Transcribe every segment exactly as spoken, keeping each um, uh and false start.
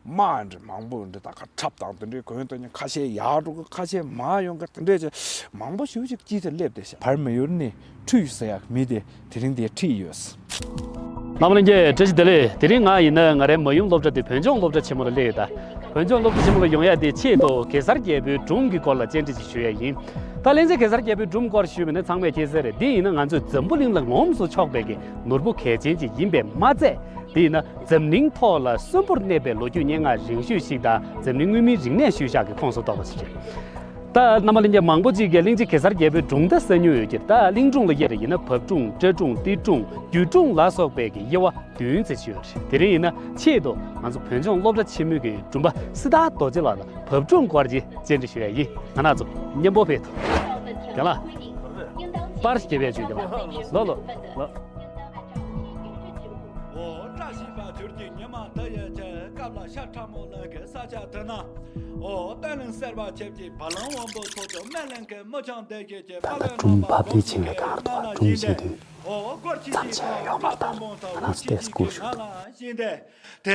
དམག་འདྲ་མང་པོ་འདྲ་ད་ག་འཁྲབ་དང་དེ་འདྲའི་གོན་དོན་ཁ་ཤས་ཡར་འགྲོ་གི་ཁ་ཤས་མར་ཡོང་གི་དེ་འདྲས་ཀྱི་མང་པོ་ཞེ་པོ་ཅིག་དཀྱིལ་དེར་སླེབས་ཏེ་ཤག་བར་མི་ཡུལ་ནས་ཁྲུས་ཟེར་ཡག་མི་དེ་དེ་རིང་དེ་ཁྲིད་ཡོད། རྣམ་པ་ལྷན་རྒྱས་བཀྲ་ཤིས་བདེ་ལེགས། དེ་རིང་ང་ཡིན་ན་ང་རའི་མ་ཡུམ་སློབ་གྲྭ་དེ་བོད་ལྗོངས་སློབ་གྲྭ་ཆེན་མོ་ལ་སླེབས་ཡོད། ད་བོད་ལྗོངས་སློབ་གྲྭ་ཆེན་མོ་ལ་ཡོང་ཡག་དེ་ཆེད་དུ་གེ་སར་རྒྱལ་པོའི་སྒྲུང་གི་སྐོར་ལ་བཅར་འདྲི་ཅིག་ཞུ་ཡག་ཡིན། ད་ལྷན་རྒྱས་གེ་སར་རྒྱལ་པོའི་སྒྲུང་སྐོར་ཞུས་པ་ནི་ཚང་མས་མཁྱེན་གསལ་རེད། འདི་ཡིན་ན་ང་ཚོས་འཛམ་བུ་གླིང་ལ་ངོམས་སུ་ཆོག་པའི་གི་ནོར་བུ་གལ་ཆེན་ཅིག་ཡིན་པས་མ་ཚད། དེ་ཡིན་ན་འཛམ་གླིང་ཐོག་ལ་གསོན་པོར་གནས་པའི་ལོ་རྒྱུས་སྙན་ངག་རིང་ཤོས་ཤིག་དང་འཛམ་གླིང་མངོན་མིན་རིག་གནས་ཤུལ་བཞག་གི་ཁོངས་སུ་གཏོགས་པ་ཞིག་རེད། ད་རྣམ་པ་ལྷན་རྒྱས་མང་པོ་ཅིག་གིས་གླིང་རྗེ་གེ་སར་རྒྱལ་པོའི་སྒྲུང་ད་གསན་མྱོང་ཡོད་ཀྱི་རེད། ད་གླིང་སྒྲུང་ལ་དབྱེ་རེ་ཡིན་ན་བབས་སྒྲུང་སྤྲེལ་སྒྲུང་གཏེར་སྒྲུང་རྒྱུད་སྒྲུང་ལ་སོགས་པའི་གི་དབྱེ་བ་བདུན་ཙམ་ཞིག་ཡོད་རེད། དེ་རིང་ཡིན་ན་ཆེད་དུ་ང་ཚོ་བོད་ལྗོངས་སློབ་གྲྭ་ཆེན་མོའི་གི་སྒྲུང་པ་སི་ཏཱ་རྡོ་རྗེ་ལགས་ལ་བབས་སྒྲུང་སྐོར་གྱི་བཅར་འདྲི་ཞུ་ཡག་ཡིན། ང་རང་ཚོ་མཉམ་པོ་ཕེབས་དང་། རྒན་ལགས། པར་སྐྱེ་བའི་ཆོས་རྒན་ལགས། ལོ་ལོ་ལོ། འོ། བཀྲ་ཤིས་པ་དུས་ཀྱི་ཉི་མ་འདི་ཡི་ཆེད་སྐབས་ལ་ཤ་ཁྲ་མོ་ལ་གི་ས་ཆ་དེ་ན། འོ། སྟོད་ལུང་གསེར་པ་ཆིབས་ཀྱི་བ་ལང་དབོན་པོ་ཚོགས་ཀྱི་སྨན་གླིང་གི་མི་ཆུང་སྡེ་བཞི་གྱི་ད་ལྟ་སྒྲུང་ཕབ་སྟེ་བྱེད་པའི་སྒང་ལ་སྒྲུང་བཤད་དུས། འོ། སྐོར་ཆེན་གྱི་ཁ་ལ་ཡོད་མ་ཐག་ང་རང་སྟེགས་སྒུག་ཞུ། དེ་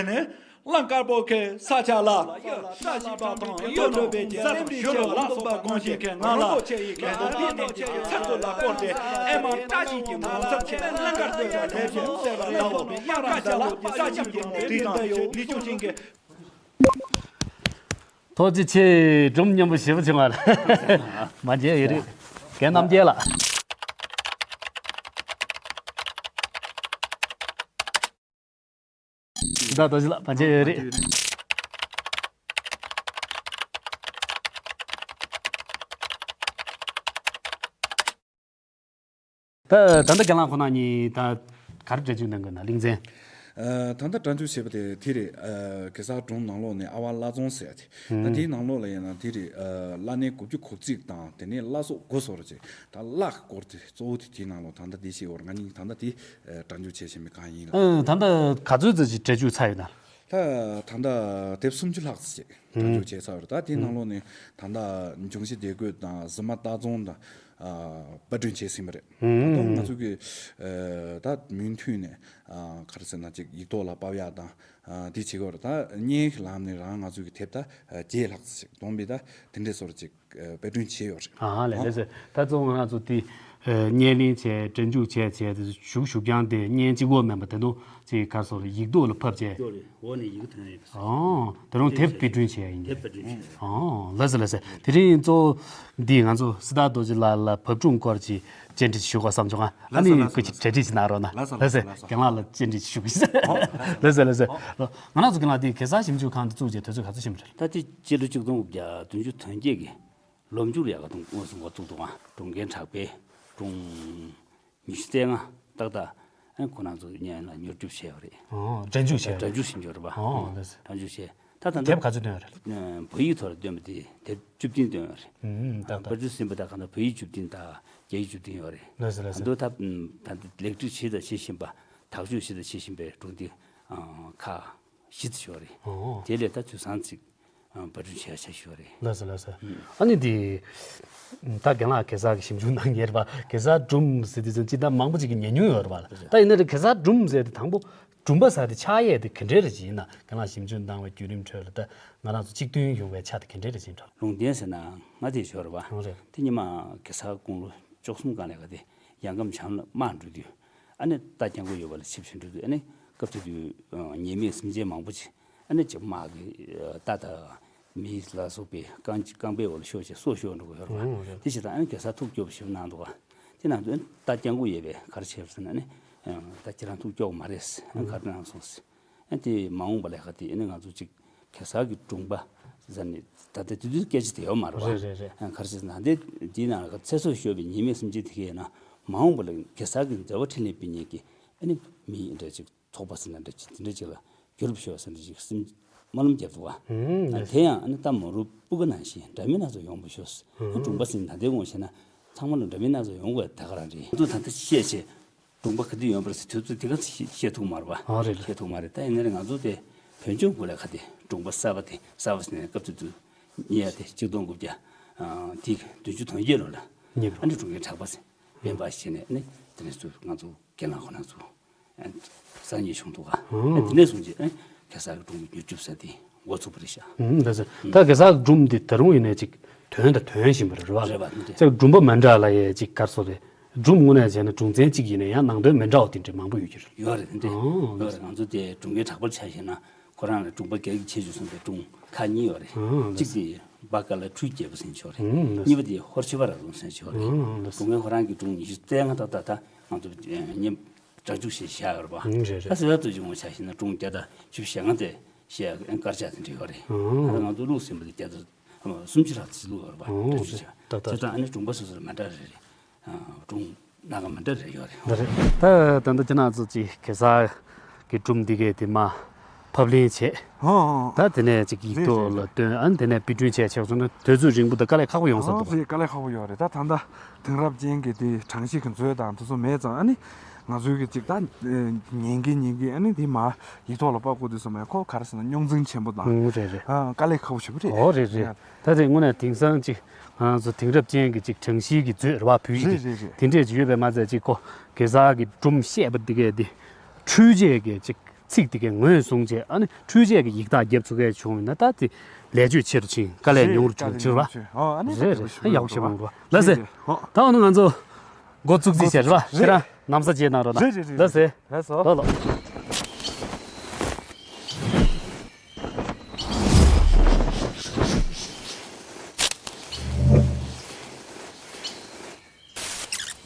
ནས། གླང་དཀར་པོ་གི་ས་ཆ་ལ། བཀྲ་ཤིས་པ་དང་གཡོ་སྒྲོལ་བའི་རྗེས་ལ་ཞུ་རོགས་ལ་སོགས་པ་གོང་བཞིན་གྱི་ངང་ལ། ལོ་ཆེ་ཡི་གེ་དང་དེའི་སྟེང་གི་ཚར་དུ་ལ་བསྐོར་ཏེ། ཨེ་མ་བཀྲ་ཤིས་ཀྱི་ངོ་མཚར་ཆེ་གླང་དཀར་སྟོད་ལ་ལེགས་ཤོམ་གསལ་བ་ལ་འོག་པའི་དབྱངས་རང་ཞལ་ལ་ས་ཆེན་གྱི་ནོར་བུ་དང་ལི་ཆུ་ཆེན་གྱི། ཐུགས་རྗེ་ཆེ། སྒྲུང་སྙན་པོ་ཞེ་པོ་བྱུང་བ་རེད། མ་མཇལ་ཡོད་རེད། རྒན་རྣམ་རྒྱལ་ལགས། ད་ལྟ་ཞིག་ལ་བར་ཆད་ཡོད་རེད། ད་ད་ལྟ་རྒན་ལགས་ཁོ་ན་གཉིས་ད་ག་རེ་སྒྲ་འཇུག་གནང་དགོས་ན་གླིང་ཚན། ཨ། ད་ལྟ་སྒྲ་འཇུག་བྱས་པ་དེ་དེ་རེད། ཨ། གེ་སར་སྒྲུང་ནང་ལོགས་ནས་ཨ་བ་བླ་བཙོང་ཟེར་ཡ་དེ། ད་དེའི་ནང་ལོགས་ལ་ཡིན་ན་དེ་རེད། ཨ། བླ་གནས་དགུ་བཅུ་གོ་གཅིག་དང་དེ་ནས་བླ་སྲོག་དགུ་སོགས་རེད། ད་བླ་གི་སྐོར་དེ་གཙོ་བོ་དེ་དེའི་ནང་ལོགས་ད་ལྟ་དེ་བཤད་ཡོད་རེད། ང་གཉིས་ད་ལྟ་དེ་སྒྲ་འཇུག་བྱས་བཞིན་པའི་སྒང་ཡིན་ལ། ཨ། ད་ལྟ་ག་ཚོད་ཙམ་ཞིག་སྒྲ་འཇུག་ཚར་ཡོད་ན། ད་ད་ལྟ་དེབ་སུམ་ཅུ་ལྷག་ཙམ་ཞིག་སྒྲ་འཇུག་བྱས་ཚར་བ་རེད། ད་དེའི་ནང་ལོགས་ནས་ད་ལྟ་འབྱུང་བཞི་སྡེ་བཀོད་དང་གཟིགས་མ་སྟག་རྫོང་དང་། ཨ། པར་སྐྲུན་བྱས་ཟིན་པ་རེད། ད་དུང་ང་ཚོ་གི། ཨ། ད་མུ་མཐུད་ནས། ཨ། ག་རེ་ཟེར་ན་ཅིག་ཡིག་ཐོག་ལ་ཕབ་ཡག་དང་། ཨ། དེ་བྱེད་ཀྱི་ཡོད་རེད། ད་བརྙན་གྱི་ལམ་ནས་རང་ང་ཚོ་གི་དེབ་ད་བརྒྱད་ལྷག་ཙམ་ཞིག་བསྡོམས་པས་ད་དེ་འདྲས་བཟོ་འདྲ་ཅིག་ཨ། པར་སྐྲུན་བྱས་ཡོད་རེད། ཨ་ལས། ལགས་སོ། ད་གཙོ་བོ་ང་ཚོ་དེ། ཨ། བརྙན་ལེན་བྱས། སྒྲ་འཇུག་བྱས། བྱས་དེ་གཞུག་གཞུག་རྐྱང་དེ་བརྙན་གཅིག་པོ་མིན་པ་དེ་ཚོ་ཅིག་ག་རེ་ཟེར། ཡིག་ཐོག་ལ་ཕབ་བྱས། འོག་ནས་ཡིག་ཐོན་ཡོད། ཨོ། དེ་རུང་དེབ་པར་སྐྲུན་བྱས་ཡིན། དེབ་པར་སྐྲུན་བྱས། ཨོ། ལགས་སོ་ལགས་སོ། དེ་རིང་གཙོ་བོ་འདི་ང་ཚོ་སི་ཏཱ་རྡོ་རྗེ་ལགས་ལ་བབས་སྒྲུང་སྐོར་གྱི་བཅར་འདྲི་ཞུ་དགོས་བསམ་བྱུང་ང་། ཨ་ནི་ལགས་སོ་ལགས་སོ། སྐུ་མཁྱེན་གྲ་སྒྲིག་ཅིག་གནང་རོགས་གནང་། ལགས་སོ་ལགས་སོ། ལགས་སོ། རྒན་ལགས་ལ་བཅར་འདྲི་ཞུ་གི་ཡིན། ལགས་སོ་ལགས་སོ། ང་རང་ཚོ་རྒན་ལགས་དེ་གེ་སར་ཞིབ་འཇུག་ཁང་དེ་བཙུགས་རྗེས་དུས་ཚོད་ག་ཚོད་ཕྱིན་པ་རེད། ད་དེ་སྤྱི་ལོ་ཆིག་སྟོང་དགུ་བརྒྱ་བདུན་ཅུ་དོན་བརྒྱད་ཀྱི་ལོ་མཇུག་ལ་ཡག་ག་དུང་དངོས་སུ་འགོ་བཙུགས་འདུག་ཨ། སྒྲུང་རྒན་གྲགས་པས་སྒྲུང་ཉི་ཤུ་རྩ་ལྔ་ཏག་ཏག་ཨ་ཁོ་རང་ཚོ་སྙན་ལ་མྱུར་སྐྱོབ་བྱས་ཡོད་རེད། ཨོ། སྒྲ་འཇུག་བྱས་ཡོད་རེད། སྒྲ་འཇུག་བྱེད་འཇོག་རེད་པ། ཨོ། ལགས་སོ། སྒྲ་འཇུག་བྱས། ད་ད་ལྟ་དེབ་ག་ཚོད་བཏོན་ཡོད་རེད། བོད་ཡིག་ཐོག་ལ་བཏོན་པ་དེ་དེབ་བཅུ་བདུན་བཏོན་ཡོད་རེད། ཨུམ། ཏག་ཏག། པར་སྐྲུན་ཟིན་པ་ད་ག་ན་བོད་ཡིག་བཅུ་བདུན་དང་རྒྱ་ཡིག་བཅུ་བདུན་ཡོད་རེད། ལགས་སོ་ལགས་སོ། ད་ལྟ་ད་ལྟ་ལེགས་སྒྲིག་བྱེད་དང་བྱེད་བཞིན་པ། དག་བཅོས་བྱེད་དང་བྱེད་བཞིན་པའི་སྒྲུང་དེ་ཁག་བཞི་ཙམ་ཡོད་རེད། ཨོ། དེ་ལས་ད་དུས་སང་ཅིག་པར་སྐྲུན་བྱས་བྱས་ཞུ་བ་རེད། ལགས་སོ་ལགས་སོ། ཨ་ནི་དེ། ད་རྒན་ལགས་གེ་སར་གྱི་ཞིབ་འཇུག་གནང་མཁན་རེད་པ། གེ་སར་སྒྲུང་ཟེར་དུས་ཙམ་ཅིག་ད་མང་པོ་ཅིག་གིས་ཉན་མྱོང་ཡོད་རེད་པ། ལགས་སོ། ད་ཡིན་ན་རེད། གེ་སར་སྒྲུང་ཟེར་དེ་དང་པོ་སྒྲུང་པ་ཟེར་དེ་ཆགས་ཡས་དེ་ག་འདྲས་རེད་ཅིག་ཡིན་ན། རྒན་ལགས་ཞིབ་འཇུག་གནང་བའི་བརྒྱུད་རིམ་ཁྲོད་ལ་ད་ང་རང་ཚོ་གཅིག་མཐུན་ཡོང་བའི་ཆ་དེ་ག་འདྲས་རེད་ཅིག་འདྲ། ལུང་བསྟན་ཟེར་ན་ང་དེ་ཞོར་རེད་པ། ཨོ་རེད། དེ་སྔོན་མ་གེ་སར་དགུང་ལོ་བཅུ་གསུམ་སྒང་ལ་ག་དེ་ཡང་སྐམ་བྱམས་ལ་དམག་འགྲོ་དུས། ཨ་ནི་རྟ་རྐྱང་པོ་ཡོད་པ་ལ་ཆིབས་ཞིག་འགྲོ་དུས། ཨ་ནི་སྐབས་དེ་དུས་ཉེས་མེད་སེམས་ཅན་མང་པོ་ཅིག་ཨ་ནི་ཅིག་དམག་གི་རྟ་དང་མི་ལ་སོགས་པའི་རྐང་རྐང་པའི་འོག་ལ་ཤོར་བྱས་སྲོག་ཤོར་འགྲོ་གི་ཡོད་རེད་པ། ཨོ་རེད། དེ་བྱས་ཙང་ཨ་ནི་གེ་སར་ཐུགས་སྐྱོ་པོ་ཞེ་པོ་གནང་འདུག་ག་དེ་ནང་དུ་ཨ་ནི་རྟ་རྐྱང་པོ་ཡོད་པས་ག་རེ་བྱས་པ་ཟེར་ན། ཨ་ནི་རྟ་ཁྱེད་རང་ཐུགས་སྐྱོ་པོ་མ་རེད་ཟེར། ཨ་ནི་ག་རེ་གནང་སོང་ཟེར། ཨ་དེ་མ་འོངས་པ་ལ་ཡ་ག་དེ་ཨ་ནི་ང་ཚོ་ཅིག་གེ་སར་གྱི་སྒྲུང་པ་ཟེར་ནས་ད་ལྟ་དེ་དུས་སྐད་ཆ་དེ་ཡོད་མ་རེད་པ། རེད་རེད་རེད། ཨ་ག་རེ་ཟེར་ན་དེ་དེའི་ནང་ལ་ཚེ་སྲོག་ཤོར་བའི་ཉེས་མེད་སེམས་ཅན་དེ་གས་ཡིན་ན་མ་འོངས་པ་ལ་གེ་སར་གྱི་མཛད་པ་འཕྲིན་ལས་སྤེལ་མཁན་གྱི་ཨ་ནི་མི་འདྲ་ཅིག་ཚོགས་པ་ཟེར་ན་འདྲ་ཅིག་དེ་འདྲ་ཅིག་ལ་གྱུར་པ་ཤོག་ཟེར་འདྲ་ཅིག་སེམས་སྨོན་ལམ་བརྒྱབ་འདུག་ག་ཨ་དེ་ཡང་ཨ་ནི་རྟ་མ་རུ་སྤུ་ག་ནང་བཞིན་འདྲ་མིན་སྣ་ཚོགས་ཡོང་པ་ཤོག་ཟེར། ཨ་སྒྲུང་པ་ཟེར་ན་ད་ལྟའི་དབང་བྱས་ན་ཚང་མ་ལ་འདྲ་མིན་སྣ་ཚོགས་ཡོང་དགོས་ད་ག་རང་རེད། ང་ཚོ་ད་ལྟ་བཤད་བྱས། སྒྲུང་པ་ག་དུས་ཡོང་པ་རེད་ཟེར་དུས་ཚོད་དེ་ག་ཚོད་བཤད་ཐུབ་མ་རེད་པ། ཨ་རེད་རེད། བཤད་ཐུབ་མ་རེད། ད་ཡིན་ན་རེད། ང་ཚོ་དེ་བོད་ལྗོངས་ཀུན་ལ་ག་དེ་སྒྲུང་པ་གསར་པ་དེ་གསར་པ་ཟེར་ནས་སྐབས་དེ་དུས་རྙེད་ཡ་དེ་ཆིག་སྟོང་དགུ་བརྒྱ་དེ་བདུན་ཅུ་དོན་བརྒྱད་ལོ་ལ་རྙེད་པ། ཨ་ནི་སྒྲུང་རྒན་གྲགས་པ་ཟེར་སྤེན་པ་ཞིག་ནས་ཨ་ནི་དེ་ནས་ཚུར་ང་ཚོ་རྒན་ལགས་ཁོ་ན་ཚོ་གསར་རྙེད་བྱུང་འདུག་ག་ཨ་དེ་ནས་བཟུང་རྗེས་ཨ་ནི་གེ་སར་གྱི་སྒྲུང་གི་མྱུར་སྐྱོབ་ཟེར་དེ་ འགོ་ཚུགས་པ་རེད་ཤག་ཨུམ། ལགས་སོ། ད་གེ་སར་སྒྲུང་འདི་ད་རུང་ཡིན་ནའི་ཅིག་དོན་དང་དོན་བཞིན་པ་རེད་བ། རེད་བ། འདི་ཅིག་སྒྲུང་པ་མི་འདྲ་ལ་ཡའི་ཅིག་ག་རེ་ཟེར་རེད། སྒྲུང་དངོས་གནས་བྱས་ན་སྒྲུང་ཚན་གཅིག་ཡིན་ན་ཡང་ནང་དོན་མི་འདྲ་བ་དེ་འདྲ་མང་པོ་ཡོད་ཀྱི་རེད། ཡོད་རེད། འདི་འདྲ་ཨོ་ཡོད་རེད། ང་ཚོ་དེ་སྒྲུང་གི་གྲགས་པར་ཆ་བཞག་ན་ཁོ་རང་ལ་སྒྲུང་པ་སྒེར་གྱི་ཆེད་དུ་བཟུང་བའི་སྒྲུང་ཁག་གཉིས་ཡོད་རེད། ཨོ་གཅིག་དེ་བ་ཀ་ལ་འཕྲུལ་རྒྱལ་པོ་ཟེར་ཆོག་རེད། ཨུམ། ལགས་གཉིས་པ་དེ་ཧོར་ཆོས་པ་ར་ལུང་ཟེར་ཆོག་རེད། ཨུམ། ལགས་སོ། སྒྲུང་མཁན་ཁོ་རང་གི་སྒྲུང་ཉི་ཤུ་རྩ་ལྔ་ཏག་ཏག་ད་ང་ཚོ་ཉིན་སྒྲ་འཇུག་བྱས་བཞག་ཡོད་རེད་པ། ཨུམ། རེད་རེད། ད་ཟེར་བ་ལྟ་བུ་ཅིག་ངོ་ཆ་བཞག་ན་སྒྲུང་བརྒྱ་དང་བཅུ་བཞི་ལྔ་དེ་བཤད་ཡག་དཀར་ཆག་དེ་འདྲ་ཡོད་རེད། ཨང་། ད་ང་ཚོ་བླུགས་ཟིན་པ་དེ་བརྒྱ་དང་སུམ་ཅུ་ལྷག་ཙམ་བླུགས་ཡོད་རེད་པ། ཨང་། འདྲ་ཅིག་ཆགས། ད་ད་བྱས་ཙང་ཨ་ནི་སྒྲུང་པ་སོ་སོར་མ་འདྲ་རེ་རེ། ཨ། སྒྲུང་སྣ་ཁ་མ་འདྲ་རེ་ཡོད་རེད། འདི་རེད། ད་ད་ལྟ་ཁྱེད་རང་ཚོ་ཅིག་གེ་སར་གྱི་སྒྲུང་འདི་གས་དེ་མ་ཕབ་ལེན་བྱས། ཨང་ཨང་། ད་དེ་ནས་ཅིག་ཡིག་རེད་ཐོག་རེད་ལ་རེད། བཏོན། ཨ་ནི་དེ་ནས་དཔེ་སྐྲུན་བྱས་ཆགས་སོང་ན་དུས་ཚོད་རིང་པོ་དང་དཀའ་ལས་ཁག་པོ་ཡོང་ས་འདུག་ཨང་། རེད། དཀའ་ལས་ཁག་པོ་ཡོད་རེད། ད་ད་ལྟ་དེང་རབས་ཅན་གྱི་དེ་གྲངས་གཞི་གི་མཛོད་དང་དེ་ཚོ་མེད་ཙང་ཨ་ནི་ང་ཚོའི་གི་ཅིག་ད་ཉན་གི་ཉན་གི་ཨ་ནི་དེ་མ་ཡིག་ཐོག་ལ་ཕབ་དགོས་དུས་ཙམ་པ་ཁོ་ག་རེ་ཟེར་ན་རྙོག་འཛིང་ཆེན་པོ་དང་། ཨང་། རེད་རེད། ཨ། དཀའ་ལས་ཁག་པོ་ཞེ་པོ་རེད། ཨོ་རེད་རེད། ཡ། ད་དེ་དངོས་གནས་དེང་སང་ཅིག་ང་རང་ཚོ་དེང་རབས་ཅན་གྱི་ཅིག་གྲངས་གཞི་གི་མཛོད་རེད་བ། བོད་གཞི་གི་རེད་རེད་རེད། དེ་འདྲས་ཅིག་ཡོད་པས་མ་ཚད་ཅིག་ཁོ་གེ་སར་གྱི་སྒྲུང་བཤད་པ་འདི་གས་འདི་འཕྲུལ་ཆས་ཀྱི་ཅིག་ཚིག་འདི་གས་ངོས་བཟུང་བྱས་ཨ་ནི་འཕྲུལ་ཆས་ཀྱི་ཡིག་རྟགས་རྒྱབ་ཚུགས་མཁན་བྱུང་བ་ཡིན་ན་ད་དེ་ལས་ཆོད་ཆེ་རུ་ཕྱིན། དཀའ་ལས་རེད། ཉུང་རུ་དཀའ་ལས་ཕྱིན་ཆེ་རུ་ཉུང་བ། ཆེ། ཨོ་ཨ་ནི་རེད་རེད། ཞེ་པོ་ཨ་ཡག་པོ་ཞེ་པོ་འདུག་བ། ལགས་སེ། རེད་རེད། ཨོ། ད་འོ་ན་ང་ཚོ་འགོ་བཙུགས་རྩིས་བྱས་རེད་བ། ཁྱེད་རང་ལམ་སང་མཇལ་གནང་རོགས་གནང་། རེད་རེད་རེད། ལགས་སེ། ལགས་སོ། ལགས་ལགས།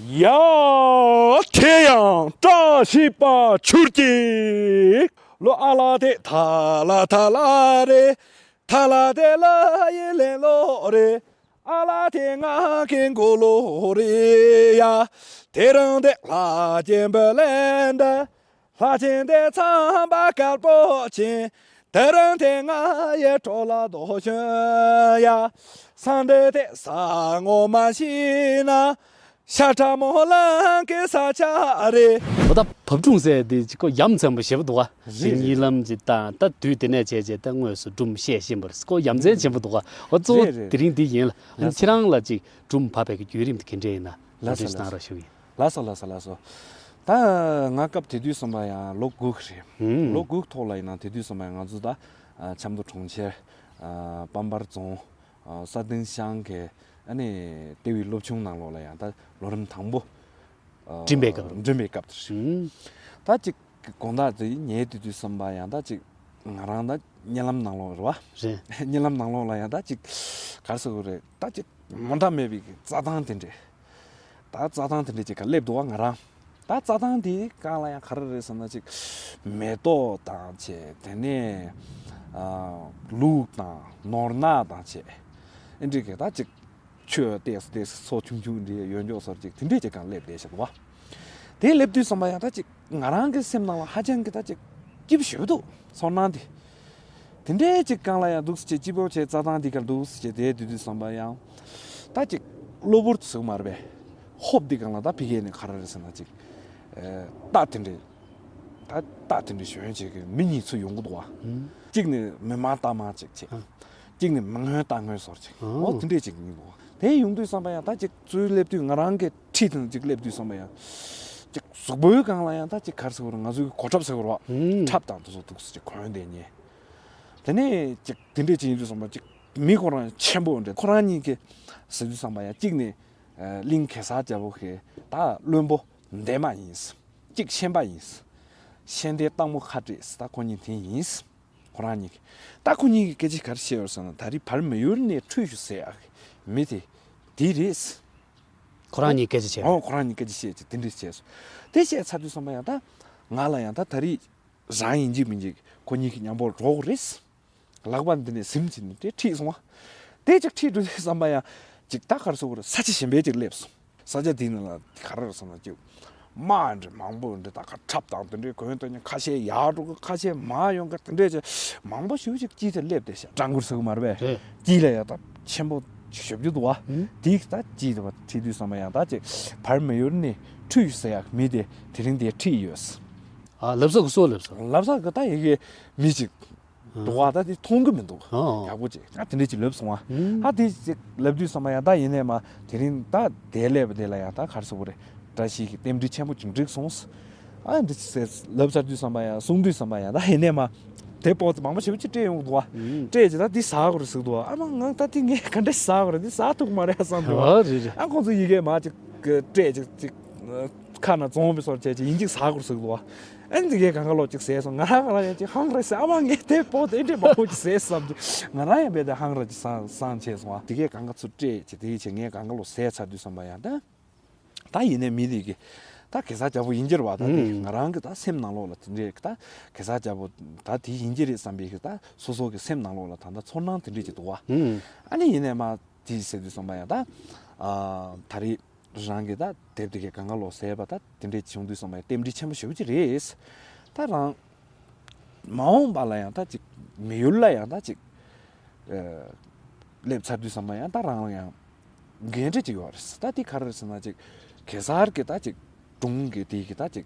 ཡ། དེ་ཡང་བཀྲ་ཤིས་པ་ཆུར་གྱིས། ལོ་ཨ་ལ་དེ་ཐ་ལ་ཐ་ལ་རེད། ཐ་ལ་དེ་ལ་ཡི་ལེ་ལོ་རེད། ཨ་ལ་དེ་ང་གི་མགོ་ལོ་རེད་ཡ། དེ་རིང་དེ་ལྷ་ཆེན་བུ་ལེན་འདི། ལྷ་ཆེན་དེ་ཚངས་པ་དཀར་པོ་ཆེན། དེ་རིང་དེ་ང་ཡི་གྲོགས་ལ་རྡོ་ཤོན་ཡ། སང་དེ་དེ་ས་ངོ་མ་ཤི་ན། ཤ་ཁྲ་མོ་ལང་གི་ས་ཆ་རེད། འོ་ད་བབ་སྒྲུང་ཟེར་དེ་ཅིག་ཁོ་ཡ་མཚན་པོ་ཞེ་པོ་འདུག་ག་རེད་རེད། གཉིད་ལམ་ཅིག་བཏང་ད་དུས་དེ་ནས་བྱས་བྱས་ད་དངོས་སུ་སྒྲུང་བཤད་བཞིན་པ་རེད། ཁོ་ཡ་མཚན་ཆེན་པོ་འདུག་ག་འོ་གཙོ་བོ་རེད་རེད། དེ་རིང་འདི་ཡིན་ལ། ལགས་སོ། ཁྱེད་རང་ལ་ཅིག་སྒྲུང་བབས་པའི་གི་བརྒྱུད་རིམ་དེ་ག་འདྲས་ཡིན་ན། ལགས་སོ། ངོ་སྤྲོད་ལགས་གནང་རོགས་ཞུ་གི་ཡིན། ལགས་སོ་ལགས་སོ་ལགས་སོ། ད་ང་སྐབས་དེ་དུས་ཙམ་པ་ཡང་ལོ་དགུ་གི་རེད། ཧུམ། ལོ་དགུ་གི་ཐོག་ལ་ཡིན་ན་དེ་དུས་ཙམ་པ་ཡང་ང་ཚོ་ད་ཨ་ཆབ་མདོ་གྲོང་ཁྱེར་ཨ་པམ་པར་རྫོང་ཨ་ས་སྟེང་ཤང་གི་ཨ་ནི་ལྟེ་བའི་སློབ་ཆུང་ནང་ལོགས་ལ་ཡང་ད་ལོ་རིམ་དང་པོ་ཨ་འགྲིམ་པའི་སྐབས། འགྲིམ་པའི་སྐབས་དེ་རེད། ཧུམ། ད་ཅིག་དགོང་དག་དེ་ཉལ་དུས་དུས་ཙམ་པ་ཡང་ད་ཅིག་ང་རང་ད་གཉིད་ལམ་ནང་ལོགས་རེད་བ། རེད། གཉིད་ལམ་ནང་ལོགས་ལ་ཡང་ད་ཅིག་ག་རེ་ཟེར་དགོས་རེད། ད་ཅིག་མོ་འདྲ་མེད་པའི་གི་རྩྭ་ཐང་དེ་འདྲས། ད་རྩྭ་ཐང་དེ་འདྲས་ཅིག་ག་སླེབས་འདུག་བ་ང་རང་། ད་རྩྭ་ཐང་དེའི་སྒང་ལ་ཡང་ག་རེ་རེད་ཟེར་ན་ཅིག་མེ་ཏོག་དང་བཅས་དེ་ནས་ཨ་ལུག་དང་ནོར་ནག་དང་བཅས་ཨེ་འདྲས་གི་ད་ཅིག་ཆུ་ཏོག་ཙམ་ཏོག་ཙམ་མཚོ་ཆུང་ཆུང་འདྲའི་ཡོད་མགྱོགས་ཚོར་ཅིག་དེ་འདྲས་ཅིག་སྒང་སླེབས་བསྡད་ཤག་འདུག་བ། དེ་སླེབས་དུས་ཙམ་པ་ཡང་ད་ཅིག་ང་རང་གི་སེམས་ནང་ལ་ཧ་ཅང་གི་ད་ཅིག་སྐྱིད་པོ་ཞེ་པོ་འདུག་ཚོར་སྣང་དེ། དེ་འདྲའི་ཅིག་སྒང་ལ་ཡང་འདུག་སེ་བྱས་སྐྱིད་པོ་བྱས་རྩྭ་ཐང་འདི་གར་འདུག་སེ་བྱས་བསྡད་དུས་དུས་ཙམ་པ་ཡང་། ད་ཅིག་གློ་བུར་དུ་ཟེར་གི་མ་རེད་པས། ཧོབ་འདི་སྒང་ལ་ད་ཕ་གི་ནས་ག་རེ་རེད་ཟེར་ན་ཅིག་ཨེ་རྟ་དེ་འདྲའི། ད་རྟ་དེ་འདྲའི་ཞོན་བྱས་ཀྱི་མི་གཉིས་ཚུར་ཡོང་གི་འདུག་བ། ཧུམ། གཅིག་ནི་མི་དམངས་རྟ་དམར་ཅིག་བྱས། ཨ། གཅིག་ནི་མི་སྔོན་རྟ་སྔོན་ཟེར་ཅིག་ཨ། འོ་དེ་འདྲས་ཅིག་ཡིན་འདུག་བ། དེ་ཡོང་དུས་ཙམ་པ་ཡང་ད་ཅིག་ཚུར་སླེབས་དུས་ང་རང་གི་འཁྲིས་དེ་ཅིག་སླེབས་དུས་ཙམ་པ་ཡང་། ཅིག་གཟུགས་པོའི་སྒང་ལ་ཡང་ད་ཅིག་ག་རེ་ཟེར་དགོས་རེད། ང་ཚོའི་གོ་ཁྲབ་ཟེར་དགོས་རེད་བ། ཧུམ། ཁྲབ་དང་དེ་ཚོ་འདུག་སེ་ཅིག་གོན་བསྡད་མཁན། དེ་ནས་ཅིག་དེ་འདྲས་ཅིག་ཡིན་དུས་ཙམ་པ་ཅིག་མི་ཁོ་རང་ཆེན་པོ་འདྲ་ཁོ་རང་གཉིས་ཀྱིས་ཟེར་དུས་ཙམ་པ་ཡང་གཅིག་ནི་ཨ་གླིང་གེ་སར་རྒྱལ་པོ་གི་ད་བློན་པོ་འདན་མ་ཡིན། གཅིག་ཤན་པ་ཡིན། ཤན་ཏེ་སྟག་མོ་ཁ་བྲེས་ད་ཁོ་གཉིས་དེ་ཡིན། ཁོ་རང་གཉིས་ཀྱིས། ད་ཁོ་གཉིས་ཀྱིས་སྐད་ཆ་ག་རེ་བཤད་ཡོད་ཟེར་ན། ད་རེས་བར་མི་ཡུལ་ནས་ཁྲུས་ཞུ་ཟེར་ཡག་གི་མི་དེ་དེ་རེད། ཁོ་རང་གཉིས་སྐད་ཆ་བཤད། ཨོ་ཁོ་རང་གཉིས་སྐད་ཆ་བཤད་ཅིག་དེ་འདྲས་བཤད་སོང་། དེ་བཤད་ཚར་དུས་ཙམ་པ་ཡང་ད་ང་ལ་ཡང་ད་ད་རེས་རང་ཡིན་གཅིག་མིན་གཅིག་ཁོ་གཉིས་ཀྱི་མཉམ་པོ་འགྲོ་དགོས་རེད། ལག་པ་འདི་ནས་ཟིམ་བྱས་ནས་དེ་ཁྲིད་སོང་བ། དེ་ཅིག་ཁྲིད་འགྲོ་དུས་ཙམ་པ་ཡང་ཅིག་ད་ག་རེ་ཟེར་དགོས་རེད། ས་ཆ་གཞན་པའི་ཅིག་སླེབས་སོང་། ས་ཆ་དེའི་ནང་ལ་ག་རེ་རེད་ཟེར་ན་ཅིག་དམག་འདྲ་མང་པོ་འདྲ་ད་ག་ཁྲབ་དང་དེ་འདྲའི་གོན་སྟོན་ནས་ཁ་ཤས་ཡར་འགྲོ་གི་ཁ་ཤས་མར་ཡོང་གི་དེ་འདྲས་ཅིག་མང་པོ་ཞེ་པོ་ཅིག་དཀྱིལ་དེ་སླེབས་བསྡད་ཤག་སྦྲང་གུར་ཟེར་གི་མ་རེད་པས། རེད། དཀྱིལ་ལ་ཡ་ད་ཆེན་པོ་ཞེ་པོ་ཅིག་འདུག་བ། ཨུ། དེའི་ད་དཀྱིལ་དེ་བ་ཁྲིད་དུས་ཙམ་པ་ཡང་ད་ཅིག་བར་མི་ཡུལ་ནས་ཁྲུས་ཟེར་ཡག་མི་དེ་དེ་རིང་དེ་ཁྲིད་ཡོད། ཨ་ལབ་ས་གི་སོ་ལབ་ས། ལབ་ས་གི་ད་ཡི་གེ་མི་ཅིག་འདུག་བ། ད་དེ་མཐོང་གི་མི་འདུག་ཨ། ཡག་པོ་ཅིག་ད་དེ་འདྲས་ཅིག་ལབ་སོང་བ། ཨུ། ད་དེ་ཅིག་ལབ་དུས་ཙམ་པ་ཡང་ད་ཡིན་ནས་མ་དེ་རིང་ད་དེ་སླེབས་པ་དེ་ལ་ཡང་ད་ག་རེ་ཟེར་དགོས་རེད། བཀྲ་ཤིས་ཀྱི་རྟེན་འབྲེལ་ཆེན་པོ་ཅིག་འགྲིག་སོང་། ཨ་འདི་ཅིག་ཟེར་ལབ་ཚར་དུས་ཙམ་པ་ཡང་གསུང་དུས་ཙམ་པ་ཡང་ད་ཡིན་ནས་མ་དེ་ དེབ་པོ་ཏི་མང་པོ་ཞེ་པོ་ཅིག་སྤྲད་ཡོང་གི་འདུག་བ། ཨུམ། སྤྲད་ཅིག་ད་འདི་ཟ་དགོས་རེད་ཟེར་གི་འདུག་བ། ཨ་མ་ང་ད་འདི་ངས་ག་འདྲ་ཟ་དགོས་རེད། འདི་ཟ་ཐུབ་ཀྱི་མ་རེད་བསམ་འདུག་བ། ཨ་རེད་རེད། ཨ་ཁོང་ཚོ་ཡི་གེ་མ་ཅིག་སྤྲད་ཅིག་ཅིག་ཁ་ནང་བཙོང་བའི་སོར་བྱས་ཅིག་ཡིན་ཅིག་ཟ་དགོས་རེད་ཟེར་གི་འདུག་བ། ཨ་འདི་གས་གང་ག་ལོ་ཅིག་ཟས་སོང་། ང་རང་ང་རང་ཡང་ཅིག་ཧང་རེད་ཟེར། ཨ་མ་ངས་དེབ་པོ་ཏི་འདི་འདྲ་མང་པོ་ཅིག་ཟས་བསམ་ཅིག་ང་རང་ཡང་རྦད་དེ་ཧང་རེད་ཅིག་སངས་སངས་ཆེ་སོང་བ། འདི་གས་གང་ག་ཚུར་སྤྲད་ཅིག་དེ་ཡིན་ཆེ་ངས་གང་ག་ལོ་ཟས་ཚར་དུས་ཙམ་པ་ཡང་ད། ད་ཡིན་ནའི་མི་དེ་གི་ད་གེ་སར་རྒྱལ་པོ་ཡིན་གྱི་རེད་བ། ད་དེ་ཨུམ། ང་རང་གི་ད་སེམས་ནང་ལོགས་ལ་དེ་འདྲའི་ད་གེ་སར་རྒྱལ་པོ་ད་དེ་ཡིན་གྱི་རེད་བསམ་པའི་གི་ད་སོ་སོ་གི་སེམས་ནང་ལོགས་ལ་ད་ད་ཚོར་སྣང་དེ་འདྲས་ཅིག་འདུག་བ། ཨུམ། ཨ་ནི་ཡིན་ནའི་མ་དེ་ཟེར་དུས་ཙམ་པ་ཡང་ད་ཨ་ད་རེས་རང་གི་ད་དེབ་དེ་གའི་གང་ག་ལོ་ཟས་པ་ད་དེ་འདྲས་བྱུང་དུས་ཙམ་པ་ཡང་རྟེན་འབྲེལ་ཆེན་པོ་ཞེ་པོ་ཅིག་རེད། ད་རང་མ་འོངས་པ་ལ་ཡང་ད་ཅིག་མི་ཡུལ་ལ་ཡང་ད་ཅིག་ཨ་སླེབས་ཚར་དུས་ཙམ་པ་ཡང་ད་རང་ལ་ཡང་འགན་འཁྲི་ཅིག་ཡོད་རེད། ད་དེ་ག་རེ་རེད་ཟེར་ན་ཅིག་གེ་སར་གི་ད་ཅིག་སྒྲུང་གི་དེ་གི་ད་ཅིག་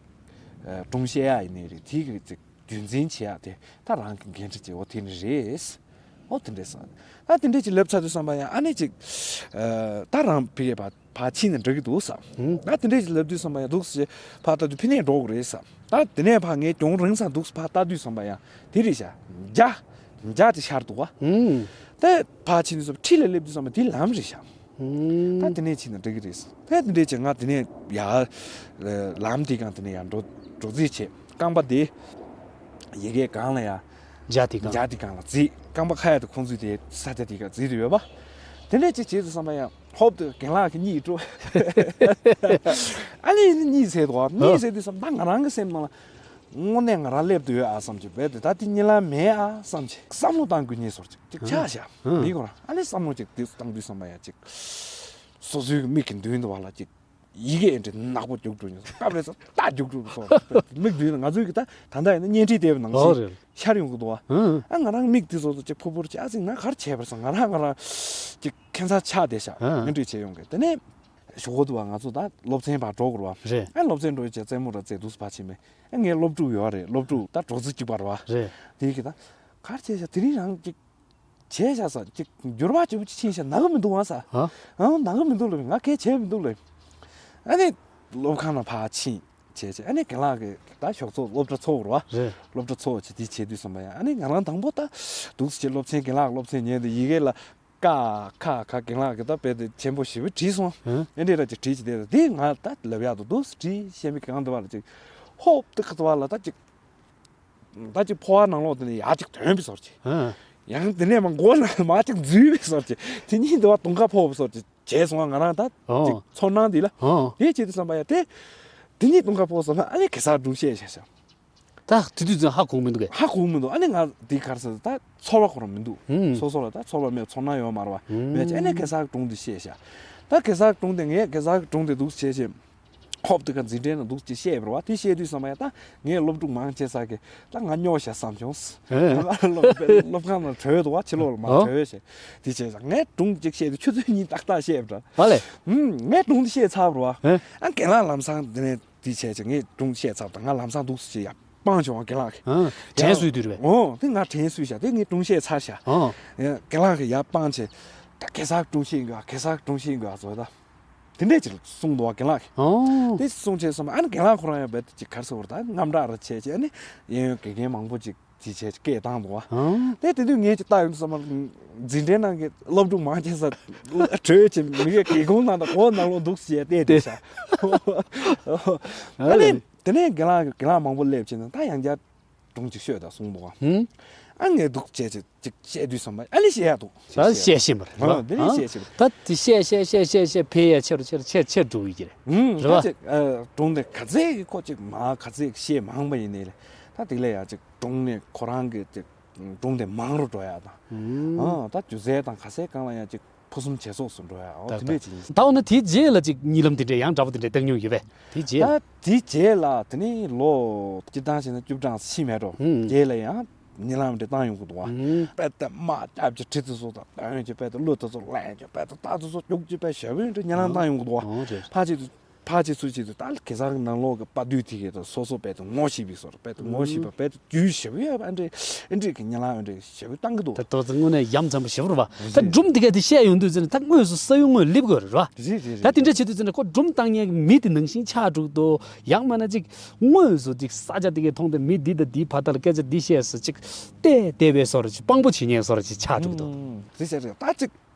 ཨ་སྒྲུང་བཤད་ཡ་ཡིན་ནའི་རེད། དེ་གི་ཅིག་རྒྱུན་འཛིན་བྱེད་ཡ་དེ་ད་རང་གི་འགན་འཁྲི་ཅིག་འོ་དེ་ནི་རེད། འོ་དེ་འདྲས་ཟེར། ད་དེ་འདྲས་ཅིག་ལབ་ཚར་དུས་ཙམ་པ་ཡང་ཨ་ནི་ཅིག་ཨ་ད་རང་ཕ་གིར་ཕར་ཕར་ཕྱིན་ནས་འགྲིག་གི་འདུག་ཟེར། ཧུམ། ད་དེ་འདྲས་ཅིག་ལབ་དུས་ཙམ་པ་ཡང་འདུག་ཟེར་ཕར་ལྟ་དུས་ཕི་ནས་འགྲོ་དགོས་རེད་ཟེར། ད་དེ་ནས་ཕར་ངས་གྱོང་རིང་ས་འདུག་ཟེར་ཕར་ལྟ་དུས་ཙམ་པ་ཡང་དེ་རེད་ཤག་རྒྱ་རྒྱ་དེ་ཤར་འདུག་བ། ཧུམ། ད་ཕར་ཕྱིན་དུས་ཙམ་པ་འཁྲིས་ལ་སླེབས་དུས་ཙམ་པ་དེ་ལམ་རེད་ཤག་ཧུམ། ད་དེ་ནས་ཕྱིན་ན་འགྲིག་གི་རེད་ཟེར། ད་དེ་འདྲས་ཅིག་ང་དེ་ནས་ཡར་ལམ་དེ་སྒང་དེ་ནས་ཡར་འགྲོ་འགྲོ་རྩིས་བྱས། རྐང་པ་དེ་ཡ་གིའི་སྒང་ལ་ཡ་རྒྱ་དེ་སྒང་རྒྱ་དེ་སྒང་ལ་འཛེགས། རྐང་པ་ཁ་ཡ་དེ་ཁོང་ཚོའི་དེ་ས་ཆ་དེ་སྒང་འཛེགས་དེ་ཡོད་པ། དེ་འདྲས་ཅིག་བྱེད་དུས་ཙམ་པ་ཡང་ཧོབ་ཏེ་རྒན་ལགས་ཀྱིས་གཉིད་བྲོ། ཨ་ནི་གཉིད་སད་འདུག་བ། གཉིད་སད་དུས་ཙམ་པ་ད་ང་རང་གི་སེམས་ནང་ལ་དངོས་གནས་ང་རང་སླེབས་དུ་ཡོད་ཨ་བསམ་གྱི་རྦད་དེ་ད་དེ་གཉིད་ལམ་མེད་ཨ་བསམ་གྱི་བསམ་བློ་བཏང་དགོས་ཉེན་སོར་ཅིག་ཅིག་ཆགས་ཤག་ཧུམ། མི་ཁོ་རང་ཨ་ནི་བསམ་བློ་ཅིག་དེ་བཏང་དུས་ཙམ་པ་ཡང་ཅིག་སོ་སོའི་མིག་གི་མདུན་དུ་བ་ལ་ཅིག་ཡི་གེ་འདྲ་ནག་པོ་རྒྱུག་འགྲོ་ཉོ། སྐབས་རེ་ས་རྟ་རྒྱུག་འགྲོ་སོང་། མིག་མདུན་ལ་ང་ཚོའི་གི་ད་ད་ལྟ་ཡིན་ན་བརྙན་འཕྲིན་བལྟས་པ་ནང་ཨོ་བཞིན་རེད། ཤར་ཡོང་གི་འདུག་བ། ཧུམ། ཨ་ང་རང་མིག་དེ་ཚོ་ཚོ་ཅིག་ཕུར་ཕུར་བྱས། ཨ་ཙི་ང་ག་རེ་བྱས་པ་རེད་བསམ། ང་རང་ང་རང་ཅིག་ཁྱད་མཚར་ཆགས་བསྡད་ཤག་ཧུམ། བརྙན་འཕྲིན་བྱས་ཡོང་གི། དེ་ནས་ཞོགས་པ་དུ་བ་ང་ཚོ་ད་སློབ་ཚན་ཕར་འགྲོ་དགོས་རེད་བ། རེད། ཨ་སློབ་ཚན་འགྲོ་ཡོད་བྱས་རྩེད་མོ་ར་རྩེ་འདུག་སེ་ཕར་ཕྱིན་མེད། ཨ་ངའི་སློབ་ཕྲུག་ཡོད་རེད། སློབ་ཕྲུག་ད་གྲོགས་ཚོད་གཅིག་པ་རེད་བ། རེད། དེ་གི་ད་ག་རེ་བྱས་ཤག་དེ་རིང་རང་ཅིག་བྱས་ཤག་ས་ཅིག་འགྱུར་བ་ཅིག་ཅིག་ཤག་ན་གི་མི་འདུག་ཨ་ས། ཧ། ཨང་ན་གི་མི་འདུག་ལབ། ང་གལ་བྱས་མི་འདུག་ལབ། ཨ་ནི་སློབ་ཁང་ནང་ཕར་ཕྱིན་བྱས་བྱས། ཨ་ནི་རྒན་ལགས་ཀྱི་ད་ཞོགས་ཚོགས་སློབ་གྲྭ་ཚོགས་རེད་བ། རེད། སློབ་གྲྭ་ཚོགས་བྱས་དེ་བྱས་དུས་ཙམ་པ་ཡང་ཨ་ནི་ང་རང་དང་པོ་ད་འདུག་སེ་བྱས་སློབ་ཚན་རྒན་ལགས་སློབ་ཚན་ཉན་དུས་ཡི་གེ་ལ་ཀ་ཁ་ག་རྒན་ལགས་ཀྱིས་ད་དཔེ་དེ་ཆེན་པོ་ཞེ་པོ་བྲིས་སོང་། ཧུམ། ཨེ་འདྲས་ར་ཅིག་བྲིས་ཅིག་དེ་དེ་ང་ད་ལབ་ཡག་འདུག་འདུག་སེ་བྲིས་ཤེས་མི་གང་འདུག་བ་ལ་ཅིག་ཧོབ་ཏེ་ཁ་ཐུག་བ་ལ་ད་ཅིག་ད་ཅིག་ཕོ་བ་ནང་ལོགས་དེ་ནས་ཡར་ཅིག་ཐོན་པའི་སོར་ཅིག་ཧུམ། ཡང་དེ་ནས་མ་མགོ་ནང་མར་ཅིག་འཛུལ་བའི་སོར་ཅིག་དེ་གཉིས་འདུག་བ་དུང་ཁ་ཕོག་པའི་སོར་ཅིག་བྱས་སོང་བ། ང་རང་ད་ཨོ། ཅིག་ཚོར་སྣང་འདི་ལ་ཨོ། དེ་བྱེད་དུས་ཙམ་པ་ཡ་དེ་དེ་གཉིས་དུང་ཁ་ཕོག་སོང་ན་ཨ་ནི་གེ་སར་སྒྲུང་བཤད་བྱས་ཤག་ད་དེ་དུས་ཙང་ཧ་གོ་མི་འདུག་གས། ཧ་གོ་མི་འདུག་ཨ་ནི་ང་འདི་ག་རེ་ཟེར་ད་ཚོར་བ་ཁོ་རང་མི་འདུག་ཧུམ། སོ་སོ་ལ་ད་ཚོར་བ་མེད། ཚོར་སྣང་ཡོད་མ་རེད་བ། ཧུམ། མེད་ཅེ་ཨ་ནི་གེ་སར་སྒྲུང་འདི་བཤད་ཤག་ད་གེ་སར་སྒྲུང་དེ་ངས་གེ་སར་སྒྲུང་དེ་འདུག་བྱས་བྱས་ཧོབ་ཏེ་ཁ་འཛིན་གྲྭའི་ནང་འདུག་ཅེས་བཤད་པ་རེད་བ། དེ་བཤད་དུས་ཙམ་པ་ཡ་ད་ངས་སློབ་ཕྲུག་མང་ཆེ་ས་གི་ད་ང་སྨྱོ་ཤག་བསམ་བྱུང་། ཨེ། ང་སློབ་སློབ་ཁང་ནང་བྲོས་འདུག་བ། ཕྱི་ལོགས་ལ་མར་ཨོ། བྲོས་བྱས་དེ་བྱས་ཙང་ངས་སྒྲུང་གཅིག་བཤད་དུས་ཆུ་ཚོད་གཉིས་ཏག་ཏག་བཤད་པ་འདྲ། ཨ་ལས། ཧུམ། ངས་སྒྲུང་འདི་བཤད་ཚར་བ་རེད་བ། ཨེ། ཨ་རྒན་ལགས་ལམ་སང་དེ་ནས། དེ་བྱས་ཙང་ངས་སྒྲུང་བཤད་ཚར་དང་ང་ལམ་སང་འདུག་སེ་ཡར་སྤང་བྱུང་བ་རྒན་ལགས་ཀྱིས། ཨང་། དྲན་གསོས་དུས་རེད་པས། ཨོ་དེ་ང་དྲན་གསོས་ཤག་དེ་ངས་སྒྲུང་བཤད་ཚར་ཤག་ཨང་། ཡ་རྒན་ལགས་ཀྱིས་ཡར་སྤང་བྱས། ད་གེ་སར་སྒྲུང་བཤད་དགོས་ཨ། གེ་སར་སྒྲུང་བཤད་དགོས་ཨ་ཟེར་ད། དེ་འདྲས་ཅིག་གསུངས་འདུག་བ་རྒན་ལགས་ཀྱིས། ཨང་། དེ་གསུངས་བྱས་ཙམ་ཨ་ནི་རྒན་ལགས་ཁོ་རང་ཡང་རྦད་དེ་ཅིག་ག་རེ་ཟེར་བ་རེད་ད། དངངས་སྐྲག་རེ་བྱས་བྱས་ཨ་ནི་གཡས་གཡོན་དགེ་རྒན་མང་པོ་ཅིག་ཅིག་བྱས་སྐད་བཏང་འདུག་བ། ཨང་། དེ་དེ་དུས་ངས་ཅིག་བལྟ་ཡོང་དུས་ཙམ་པ་འཛིན་གྲྭའི་ནང་གི་སློབ་ཕྲུག་མང་ཆེ་ས་བྲོས་བྱས་མི་གའི་སྒེའུ་ཁུང་ནང་དང་སྒོ་ནང་ལོགས་འདུག་སེ་བལྟས་བསྡད་ཤག་ཨ་ནི་དེ་ནས་རྒན་ལགས་རྒན་ལགས་མང་པོ་སླེབས་བྱས་ནས་ད་ཡང་བསྐྱར་སྒྲུང་ཅིག་ཤོད་དང་གསུངས་འདུག་བ། ཧུམ། ཨ་ངས་འདུག་བྱས་བྱས་ཅིག་བཤད་དུས་ཙམ་པ་ཨ་ནི་བཤད་ཡག་འདུག་ད་བཤད་ཤེས་པ་རེད་ཨ་པ། དེ་ནས་ཨ་བཤད་ཤེས་པ། ད་དེ་བཤད་བཤད་བཤད་བཤད་བཤད་འཕེལ་ཡ་ཆེ་རུ་ཆེ་རུ་ཆེ་ཆེ་འགྲོ་གི་རེད། ཧུམ། རེད་པ། ད་ཅིག་ཨ་སྒྲུང་དེ་ག་ཚད་ཀྱི་ཁོ་ཅིག་མ་ག་ཚད་ཀྱི་བཤད་མང་པ་ཡིན་ནའི་ལས་ད་དེ་ལས་ཡ་ཅིག་སྒྲུང་ནས་ཁོ་རང་གི་ཅིག་སྒྲུང་དེ་མང་རུ་འགྲོ་ཡག་དང་། ཨང་། ད་སྒྱུ་རྩལ་དང་ག་ཚད་གང་ལ་ཡང་ཅིག་ཕུན་སུམ་ཇེ་ཚོགས་སུ་འགྲོ་ཡག་འོ་ད་དེ་འདྲས་ཅིག་ཡིན། ད་འོ་ན་དེའི་རྗེས་ལ་ཅིག་གཉིད་ལམ་དེ་འདྲས་ཡང་འདྲ་པོ་དེ་འདྲས་བཏང་མྱོང་ཡོད་པས། དེའི་རྗེས། ད་དེའི་རྗེས་ལ་དེ་ནི་ལོ་སྤྱིར་བཏང་བྱས་ན་བཅུ་གྲངས་ཕྱིན་མེད་འགྲོ། ཨང་། རྗེས་ལ་ཡང་གཉིད་ལམ་འདྲ་བཏང་ཡོང་གི་འདུག་བ། ཨང་། དཔེ་དེ་དམག་རྒྱབ་ཀྱི་གྲི་དེ་ཚོ་དང་བཏོན་གྱི་དཔེ་དེ་གླུ་དེ་ཚོ་ལེན་གྱི་དཔེ་དེ་རྟ་དེ་ཚོ་རྒྱུག་གྱི་དཔེ་ཞེ་པོ་ཡིན་འགྲོ། གཉིད་ལམ་བཏང་ཡོང་གི་འདུག་བ། ཨང་རེད། ཕལ་ཆེར་དུ། ཕར་ཅིག་ཚུར་ཅིག་དུ་ད་གེ་སར་གྱི་ནང་ལོགས་ཀྱི་དཔའ་བདུད་དེ་གས་དང་སོ་སོ་དཔེ་དུ་ངོ་ཤེས་པའི་བཟོ་འདྲ། དཔེ་དུ་ངོ་ཤེས་པ། དཔེ་དུ་རྒྱུས་ཞེ་པོ་ཡོད་པ། ཨ་འདྲས་ཨ་འདྲས་ཀྱི་ཉེ་ལམ་ཨ་འདྲས་ཞེ་པོ་བཏང་གི་འདུག་ད་ཏོག་ཙམ་དངོས་གནས་ཡ་མཚན་པོ་ཞེ་པོ་རེད་པ། ད་སྒྲུང་དེ་གས་དེ་བཤད་ཡོང་དུས་ཙམ་ནས་ད་དངོས་སུ་ས་ཡུལ་དངོས་སླེབས་དགོས་རེད་པ། རེད་རེད་རེད། ད་དེ་འདྲ་བྱེད་དུས་ཙམ་ནས་ཁོ་སྒྲུང་བཏང་མཁན་གྱི་མི་དེ་ནང་བཞིན་ཆགས་འགྲོ་གི་འདུག་ཡང་མིན་ན་ཅིག་དངོས་སུ་ཅིག་ས་ཆ་དེ་གས་མཐོང་སྟེ་མི་འདི་དང་འདིའི་བར་དག་ལ་སྐད་ཆ་འདི་བཤད་ཟེར་ཅིག་བལྟས་བལྟས་པའི་བཟོ་འདྲ་ཅིག་དཔང་པོ་བྱེད་མཁན་བཟོ་འདྲ་ཅིག་ཆགས་འགྲོ་གི་འདུག་ཨུམ། རེད་རེད་རེད། ད་ཅིག་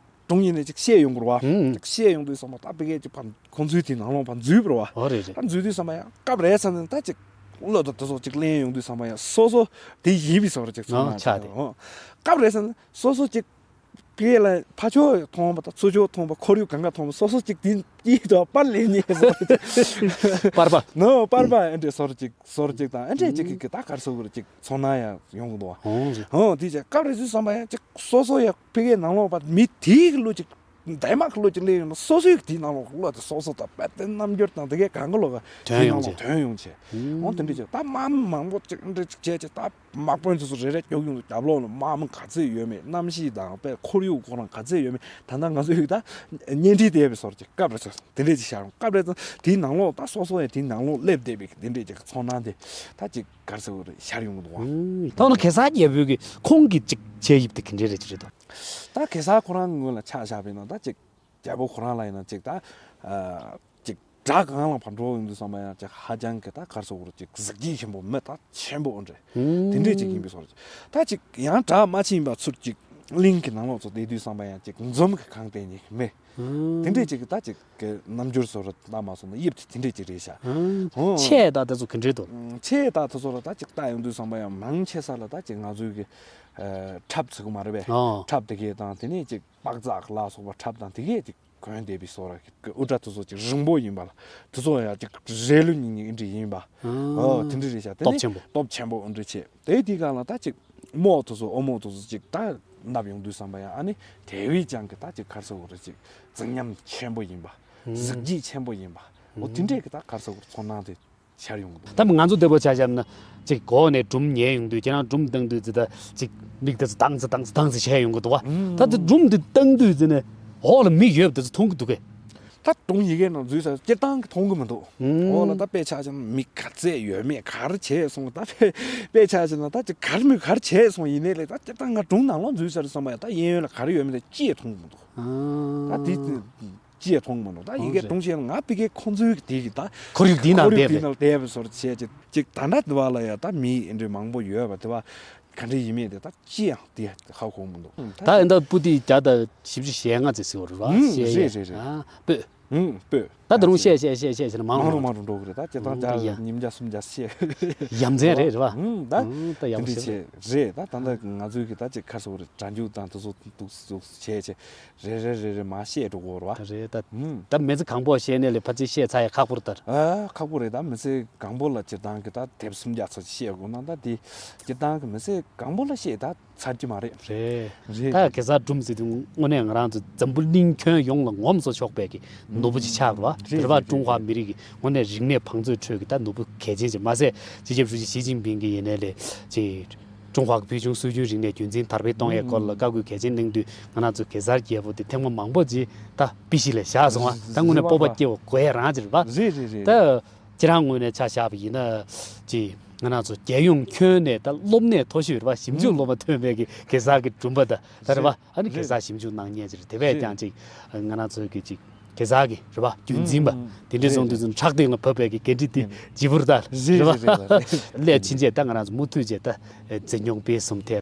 སྒྲུང་ཡིན་ནས་ཅིག་བཤད་ཡོང་དགོས་རེད་པ། ཨུམ། ཅིག་བཤད་ཡོང་དུས་ཙམ་པ་ད་ཕ་གིའི་ཅིག་ཕ་ཁོང་ཚོའི་དེ་ནང་ལོགས་ཕར་འཛུལ་བ་རེད་པ། ཨོ་རེད་རེད། ད་འཛུལ་དུས་ཙམ་པ་ཡང་སྐབས་རེ་ཙམ་ནས་ད་ཅིག་བློ་དང་དེ་ཚོ་ཅིག་གླེང་ཡོང་དུས་ཙམ་པ་ཡང་སོ་སོ་དེ་ཡིན་པའི་བཟོ་འདྲ་ཅིག་ཚོར་སྣང་ཆགས་ཏེ། ཨོ། སྐབས་རེ་ཙམ་ནས་སོ་སོ་ཅིག་ཕ་གི་ལ་ཕར་ཕྱོགས་མཐོང་བ་དང་ཚུར་ཕྱོགས་མཐོང་བ། ཁོར་ཡུག་གང་ག་མཐོང་བ། སོ་སོ་ཅིག་དེ་གཉིས་དང་པར་ལེན་ཉེ་བཟོ་འདྲ་ཅིག་པར་པ། ནོ་པར་པ་ཨེ་འདྲས་བཟོ་འདྲ་ཅིག་བཟོ་འདྲ་ཅིག་དང་། ཨེ་འདྲས་ཅིག་གི་གི་ད་ག་རེ་ཟེར་དགོས་རེད། ཅིག་ཚོར་སྣང་ཡང་ཡོང་གི་འདུག་པ། ཨོ་རེད། ཨོ་དེ་ཅིག་སྐབས་རེ་ཚུལ་བསམ་པ་ཡང་ཅིག་སོ་སོ་ཡང་ཕ་གིའི་ནང་ལོགས་པ་མི་དེའི་གི་བློ་ཅིག་འདས་མ་གི་བློ་ཅིག་སླེབས་ཡོང་ན་སོ་སོའི་གི་དེའི་ནང་ལོགས་བློ་དེ་སོ་སོ་དང་རྦད་དེ་རྣམ་འགྱུར་དང་དེ་གའི་གང་གི་ལོག་ག་དེའི་ནང་ལོགས་ཐོན་ཡོང་བྱས། ཨོ་དེ་འདྲས་ཅིག་ད་དམག་མི་མང་པོ་ཅིག་འདྲས་ཅིག་བྱས་ཅིག་ད་དམག་དཔོན་དེ་ཚོ་རེ་རེ་རྒྱུགས་ཡོང་དུས་རྒྱབ་ལོགས་ལ་དམག་མི་ག་ཚད་ཡོད་མེད། གནམ་གཤིས་དང་དཔེ་ཁོར་ཡུག་ཁོ་རང་ག་ཚད་ཡོད་མེད། ད་ལྟ་ང་ཚོའི་ད་བརྙན་འཕྲིན་དེ་ཡོད་པའི་བཟོ་འདྲ་ཅིག་སྐབས་རེ་ཚོ་དེ་འདྲས་ཅིག་ཤར་ཡོང་། སྐབས་རེ་ཚོ་དེའི་ནང་ལོགས་ད་སོ་སོ་ཡང་དེའི་ནང་ལོགས་སླེབས་བསྡད་པའི་དེ་འདྲས་ཅིག་ཚོར་སྣང་དེ་ད་ཅིག་ག་རེ་ཟེར་དགོས་རེད། ཤར་ཡོང་གི་འདུག་པ། ད་ནི་གེ་སར་རྒྱལ་པོའི་གི་ཁོང་གི་ཅིག་བྱས་ཡིབ་དེ་ག་འདྲས་རེད་ཅིག་རེད་དོ། ད་གེ་སར་ཁོ་རང་ངོས་ལ་ཆ་བཞག་པ་ཡིན་ན་ད་ཅིག་རྒྱལ་པོ་ཁོ་རང་ལ་ཡིན་ན་ཅིག་ད་ཨ་ཅིག་དགྲ་སྒང་ལ་ཕར་འགྲོ་ཡོང་དུས་ཙམ་པ་ཡང་ཅིག་ཧ་ཅང་གི་ད་ག་རེ་ཟེར་དགོས་རེད། ཅིག་གཟི་བརྗིད་ཆེན་པོ། མི་ད་ཆེན་པོ་འདྲ་དེ་འདྲས་ཅིག་ཡིན་པའི་བཟོ་འདྲ་ཅིག་ད་ཅིག་ཡང་དགྲ་དམག་ཆེན་ཡིན་པ་ཚུར་ཅིག་གླིང་གི་ནང་ལོགས་ཚོ་བསྡད་དུས་ཙམ་པ་ཡང་ཅིག་འཛུམ་གྱིས་གང་སྟེ་ཉེ་གི་མི་དེ་འདྲས་ཅིག་གི་ད་ཅིག་གི་རྣམ་འགྱུར་བཟོ་འདྲ་ལྟ་མ་སོང་ན་དབྱིབས་དེ་དེ་འདྲས་ཅིག་རེད་ཤག་ཨང་། ཨོ། ཆས་དང་དེ་ཚོ་ག་འདྲས་འདུག་ཨང་། ཆས་དང་དེ་ཚོ་ལ་ད་ཅིག་ལྟ་ཡོང་དུས་ཙམ་པ་ཡང་མང་ཆེ་ས་ལ་ད་ཅིག་ང་ཚོའི་གི་ཨ་ཁྲབ་ཟེར་གི་མ་རེད་པས། ཨོ། ཁྲབ་དེ་གས་དང་དེ་ནས་ཅིག་པགས་ཚག་ལ་སོགས་པ་ཁྲབ་དང་དེ་གས་ཅིག་གོན་བསྡད་པའི་བཟོ་འདྲ་གི་དབུ་སྐྲ་དེ་ཚོ་ཅིག་རིང་པོ་ཡིན་པ་ལ་དེ་ཚོ་ཡང་ཅིག་རལ་གླུ་ཉིག་ཉིག་འདྲ་ཡིན་པ། ཨང་། ཨོ་དེ་འདྲ་རེད་ཤག་དེ་སྟོབས་ནས་ཆེན་པོ། སྟོབས་ཆེན་པོ་འདྲ་བྱས། དེ་དེའི་སྒང་ལ་ད་ཅིག་རྨོག་དེ་ཚོ་ཨོ་རྨོག་དེ་ཚོ་ཅིག་ད་མནབས་ཡོང་དུས་ཙམ་པ་ཡང་ཨ་ནི་དེ་བས་ཀྱང་གི་ད་ཅིག་ག་རེ་ཟེར་དགོས་རེད། ཅིག་རྫིག་ཉམས་ཆེན་པོ་ཡིན་པ། ཨང་། གཟི་བརྗིད་ཆེན་པོ་ཡིན་པ། ཨོ་དེ་འདྲས་ཀྱི་ད་ག་རེ་ཟེར་དགོས་རེད། ཚོར་སྣང་དེ་ཤར་ཡོང་གི་འདུག་ད་ང་ཚོ་བདེ་པོ་ཆ་བཞག་ན་ཅིག་གོ་ནས་སྒྲུང་ཉན་ཡོང་དུས། ཁྱེད་རང་སྒྲུང་བཏང་དུས་ཙི་ད་ཅིག་མིག་དེ་ཚོ་དྭངས་ཙི་དྭངས་ཙི་དྭངས་ཙི་བྱས་ཡོང་གི་འདུག་བ། ད་དེ་སྒྲུང་དེ་བཏང་དུས་ཙི་ནས་འོག་ལ་མིག་ཡོད་པ་དེ་ཚོ་མཐོང་གི་འདུག་གས། ད་སྒྲུང་ཡི་གེ་ནང་འཛུལ་ཚར་སྤྱིར་བཏང་གི་མཐོང་གི་མི་འདུག་ཨང་། འོག་ལ་ད་དཔེ་ཆ་བཞག་ན་མི་ག་ཚད་ཡོད་མེད། ག་རེ་བྱས་སོང་། ད་དཔེ་དཔེ་ཆ་བཞག་ན་ད་ཅིག་ག་རེ་མི་ག་རེ་བྱས་སོང་། ཡིན་ནའི་ལས་ད་སྤྱིར་བཏང་ང་སྒྲུང་ནང་ལོགས་འཛུལ་ཚར་བསམ་པ་ཡང་ད་གཡས་གཡོན་ལ་ག་རེ་ཡོད་མེད་ད་ཅི་ཡང་མཐོང་གི་མི་འདུག་ཨང་། ད་དེ་ཅི་ཡང་མཐོང་གི་མི་འདུག་ད་ཡི་གེ་ཨང་། སྒྲུང་བཤད་ན་ང་ཕ་གིའི་ཁོང་ཚོའི་དེ་གི་ད་ཁོར་ཡུག་དེའི་ནང་ཁོར་ཡུག་བསྡད་དེའི་པས། ནང་བསྡད་པའི་བཟོ་འདྲ་བྱས། ཅིག་ཅིག་ད་ལྟ་འདི་བ་ལ་ཡང་ད་མི་འདྲ་མང་པོ་ཡོད་པ་དེ་བ་ག་འདྲ་ཡིན་མེད་དེ་ད་ཅི་ཡང་དེ་ཧ་གོ་མི་འདུག་ད་ད་ཨེ་ད་པུ་ཏི་བརྒྱ་དང་བཞི་བཅུ་ཞེ་ལྔ་ཙམ་ཟེར་བ་རེད་བ། ཨང་། ཞེ་རེད་རེད་རེད། ཨ་སྤོས། ཨང་། སྤོས། ད་ད་རུང་བཤད་བཤད་བཤད་བཤད་བྱས་ན་མང་མང་རུ་རུ་མང་མང་རུ་འགྲོ་གི་རེད། ད་སྤྱིར་བཏང་ཨང་། ད་ཡ། བརྒྱ་ཉིས་བརྒྱ་སུམ་བརྒྱ་བཤད། ཡ་མཚན་རེད་རེད་བ། ཨང་། ད་ཨང་། ད་ཡག་པོ་དེ་འདྲ་ཞིག་བྱས་རེད། ད་ད་ལྟ་ང་ཚོའི་གི་ད་ཅིག་ག་རེ་ཟེར་དགོས་རེད། སྒྲ་འཇུག་དང་དེ་ཚོ་འདུག་འདུག་བྱས་བྱས་རེ་རེ་རེ་རེ་མར་བཤད་འགྲོ་དགོས་རེད་བ། ད་རེད་ད། ཨང་། ད་མི་ཚེ་གང་པོ་བཤད་ནས་ལས་ཕལ་ཆེར་བཤད་ཚར་ཡ་ཁག་པོ་རེད་ད། ཨ་ཁག་པོ་རེད། ད་མི་ཚེ་གང་པོ་ལ་སྤྱིར་བཏང་གི་ད་དེབ་སུམ་བརྒྱ་ཚོ་བཤད་དགོས་ན་ད་དེ་སྤྱིར་བཏང་གི་མི་ཚེ་གང་པོ་ལ་བཤད་ད། ཚར་གྱི་མ་རེད། རེད། རེད། ད་གེ་སར་སྒྲུང་ཟེར་དུས་དངོས་གནས་ང་རང་ཚོ་འཛམ་བུ་གླིང་ཁྱོན་ཡོངས་ལ་ངོམ་སོ་ཆོག་པའི་གི་ནོར་བུ་ཅིག་ཆགས་པ་རེད་བ། རེད་དེ་རེད་བ། རེད་ཀྲུང་ཧྭ་མི་རིགས་ཀྱི་དངོས་གནས་རིག་གནས་བང་མཛོད་ཁྲོད་ཀྱི་ད་ནོར་བུ་གལ་ཆེན་ཅིག་མ་ཟད་སྤྱི་ཁྱབ་ཧྲུའུ་ཅི་ཞི་ཅིན་ཕིང་གིས་ཡིན་ནའི་ལས་ཅིག་ཀྲུང་ཧྭ་གི་ཕུལ་བྱུང་སྲོལ་རྒྱུན་རིག་གནས་རྒྱུན་འཛིན་དར་སྤེལ་གཏོང་ཡས་སྐོར་ལ་བཀའ་བཀོད་གལ་ཆེན་གནང་དུས་ང་རང་ཚོ་གེ་སར་རྒྱལ་པོ་དེ་ཐེངས་མ་མང་པོ་ཅིག་ད་དཔེ་གཞི་ལ་བཞག་སོང་བ། ད་དངོས་གནས་རེད་བ། སྤོབས་པ་སྐྱེ་བ་དགོས་ཡས་རང་ཅིག་རེད་བ། རེད་རེད་རེད། ད། ཁྱེད་རང་ངོས་ནས་ཆ་བཞག་པ་ཡིན་ན། ཅིག་ང་རང་ཚོ་རྒྱལ་ཡོངས་ཁྱོན་ནས་ད་སློབ་གནས་མཐོ་ཤོས་རེད་བ། ཞིབ་འཇུག་ཨང་། སློབ་མ་ཐོན་པའི་གི་གེ་སར་གྱི་སྒྲུང་པ་དང་ད་རེད་བ། རེད། ཨ་ནི་གེ་རེད། སར་ཞིབ་འཇུག་གནང་མཁན་ཅིག་རེད། དེ་བས་རེད། ཀྱང་ཅིག་ང་རང་ཚོའི་གི་ཅིག་གེ་སར་གྱི་རེད་བ། རྒྱུན་འཛིན་པ། ཨང་། དེ་འདྲའི་བཟུང་དུས་ཙམ་ཁྲག་སྟེང་ལ་བབས་པའི་གི་འགན་འཁྲི་དེ་ཨང་། ལྗིད་པོ་རེད་ད། རེད་རེད་བ། རེད་རེད་རེད། སླད་ཕྱིན་ཆད་ད་ང་རང་ཚོ་མུ་མཐུད་བྱས་ད་འཛིན་སྐྱོང་སྤེལ་གསུམ་ཐད།